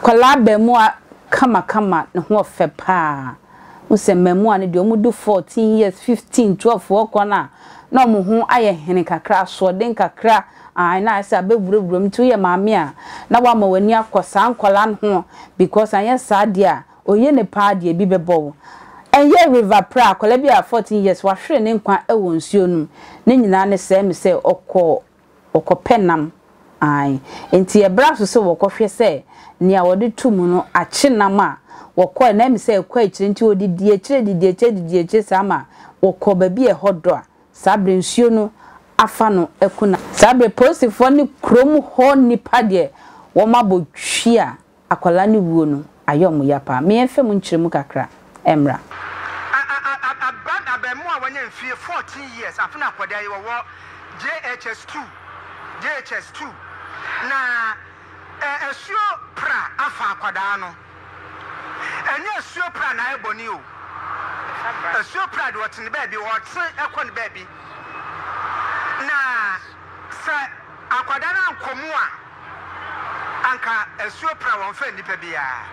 Akwadaa abaamua kamakama, ne ho ɔfɛ paa. Wohu sɛ mmaamua no deɛ wɔdu 14 years, 15, 12 wɔkɔ no a, na wɔn ho ayɛ hene kakra, asoɔden kakra, ae na ayɛ sɛ abɛwurawura mu. Nti woyɛ maame a, na woama w'ani akɔ saa nkwadaa no ho because anyɛ saa deɛ a, oye ne paa deɛ ebi bɛbɔ wo. Ɛnyɛ River Pra, akwadaa bi a 14 years, wahwere ne nkwa wɔ nsuo no mu. Ne nyinaa ne sɛ, ɛme sɛ ɔkɔɔ wɔkɔpɛ nam. Aane. Enti ɛbra so sɛ wɔkɔhwɛ sɛ nea wɔde to mu no akye nam a, wɔkɔe na ɛme sɛ ɛkɔ akyire nti wɔdidi akyire didi akyire didi akyire saa ma wɔkɔ baabi a ɛhɔ dɔ a, saa berɛ nsuo no afa no aku no. Saa berɛ polisifoɔ ne kurom hɔ nnipa deɛ wɔabɔ twi a Akwadaa no wuo no ayɛ ɔmo ya paa. Me yɛnfa mu nkyerɛmu kakra mmra. A a a a Aban abaamua a wanya mfie 14 years afe na akwadaa yi ɔwɔ JHS 2 JHS 2 na ɛ asuo pra afa akwadaa no. Ɛnyɛ asuo pra na ayɛ bɔne o. Asuo pra deɛ ɔte ne baabi ɔte kɔ ne baabi na sɛ akwadaa no ankɔ mu a anka asuo pra wɔn fɛ nnipa biara.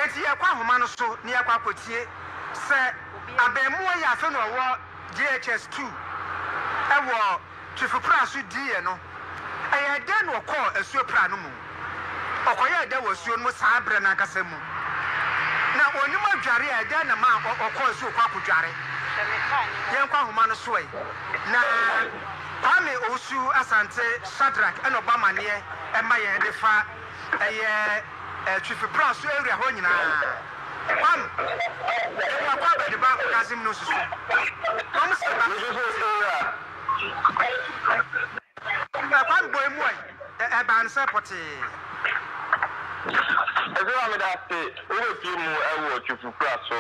Enti yɛkɔ ahoma no so na yɛakɔ akɔtie sɛ abaamua yi a afei na ɔwɔ JHS 2 wɔ Twifo Pra so diiɛ no, ɛyɛɛ dɛn na ɔkɔɔ asuo pra no mu? Ɔkɔyɛɛ dɛn wɔ asuo no mu saa berɛ no ankasa mu? Na ɔnim adware a, ɛdɛn na ɛmaa ɔkɔɔ asuo kɔ akɔdware? Yɛnkɔ ahoma no so ɛ na. Kwame Owusu Asante Shadrack na ɔbɔ amaneɛ ma yɛn de fa ɛyɛ Twifi Praso area hɔ nyinaa. Kwame, yɛmu akɔ abɛdeba Okazim no nso so. Wɔn sɛ ba. Kwame bɔ emu ɛ, ɛbaa no sɛ pɔtee. Ɛsɛ meda ase wobɛpie mu wɔ Twifi Praso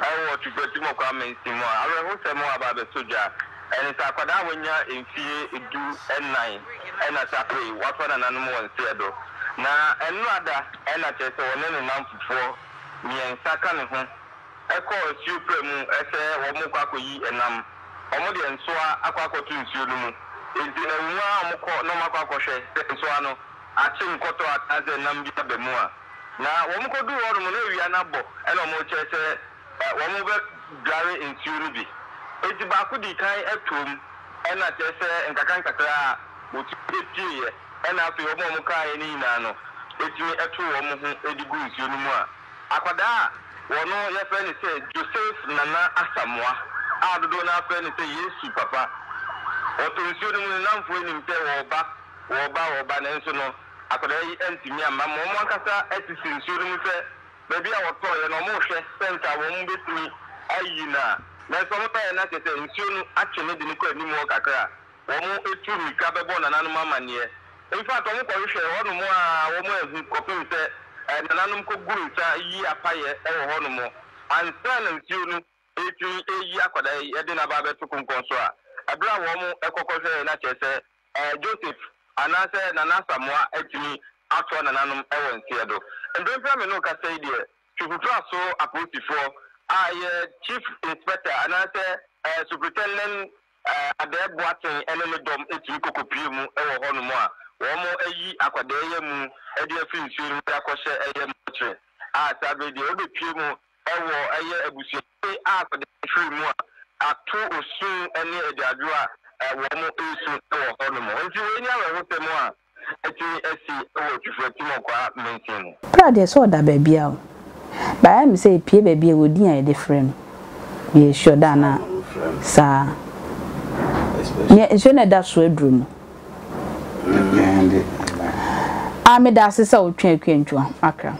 wɔ Twifi Atimɔkwa mansin mu a awerɛhosɛm aba abɛtɔ dwa. Ɛne sɛ akwadaa a wanya mfie du-nnan na saa bere yi wafa nananom wɔ nseɛ do. Na ɛnora da na kyerɛ sɛ wɔne ne nnamfofoɔ mmiɛnsa ka ne ho kɔɔ asuo pra mu sɛ wɔrekɔ akɔyi nam. Wɔde nsoa akɔ akɔto nsuo no mu. Enti ɛwɔ mu ara wɔkɔ na wɔakɔ akɔhwɛ sɛ nsoa no akye nkɔtɔ anaasɛ nam bi aba mu a. Na wɔkɔduu hɔnom no na awia no abɔ na wɔrekyerɛ sɛ Wɔbɛdware nsuo no bi. Enti baako dii kan toom, ɛnna kyerɛ sɛ nkakrankakra a wɔtumi pieeɛ, ɛnna afei wɔn a wɔkaeɛ no nyinaa no tumi too wɔn ho de guu nsuo no mu a akwadaa a wɔno yɛfrɛ no sɛ Joseph Nana Asamoah a dodoɔ no ara frɛ no sɛ Yesu Papa. Wɔtɔ nsuo no mu no, nnamfoɔ nim sɛ wɔreba, wɔreba, wɔreba, nanso no akwadaa yi antumi amma ma wɔn ankasa sisi nsuo no mu sɛ Baabi a wɔtɔeɛ no, wɔrehwɛ sɛ nka wɔbɛtumi ayi no a, nanso wɔbaeɛ no na kyerɛ sɛ nsuo no atwe no de no kɔ anim hɔ kakra a, wɔtu mmirika bɛbɔ nananom amanneɛ. In fact, wɔkɔhwehwɛɛ hɔnom a wɔanhu kɔpem sɛ nananom kɔguu nsa yii apaeɛ wɔ hɔnom ansa na nsuo no retumi reyi akwadaa yi de no aba abɛto konkɔn so a, ɛberɛ a wɔkɔ kɔhwɛeɛ na kyerɛ sɛ Joseph anaasɛ Nana Asamoah atumi atoa nananom wɔ nseɛ do. Mprempren a me ne wo kasa yi deɛ, Twifupra so apolisifoɔ a ɛyɛ Chief Inspector anaasɛ Superintendent Adair Boateng ne ne dɔm tumi kɔkɔpue mu wɔ hɔnom a wɔayi akwadaa yi amu de afiri nsuo no mu de akɔhyɛ ɛyɛ mɔkyere a saa berɛ yi deɛ wɔbɛpue mu wɔ ɛyɛ abusua a wɔde firi mu a ato osu ne agyaadwo a wɔresu wɔ hɔ nom. Nti wei ne awerɛhosɛm a atumi asi wɔ Twifo Atimɔkwaa mansin mu. Pra deɛ sɛ ɔda baabi a o. But ayɛ me sɛ epie baabi a ɛwɔ din a yɛde frɛ no. Meyɛ sure da na saa. Nea nsuo no a ɛda so aduro no. Ah meda ase sɛ wotwe Akua Ntwa Accra.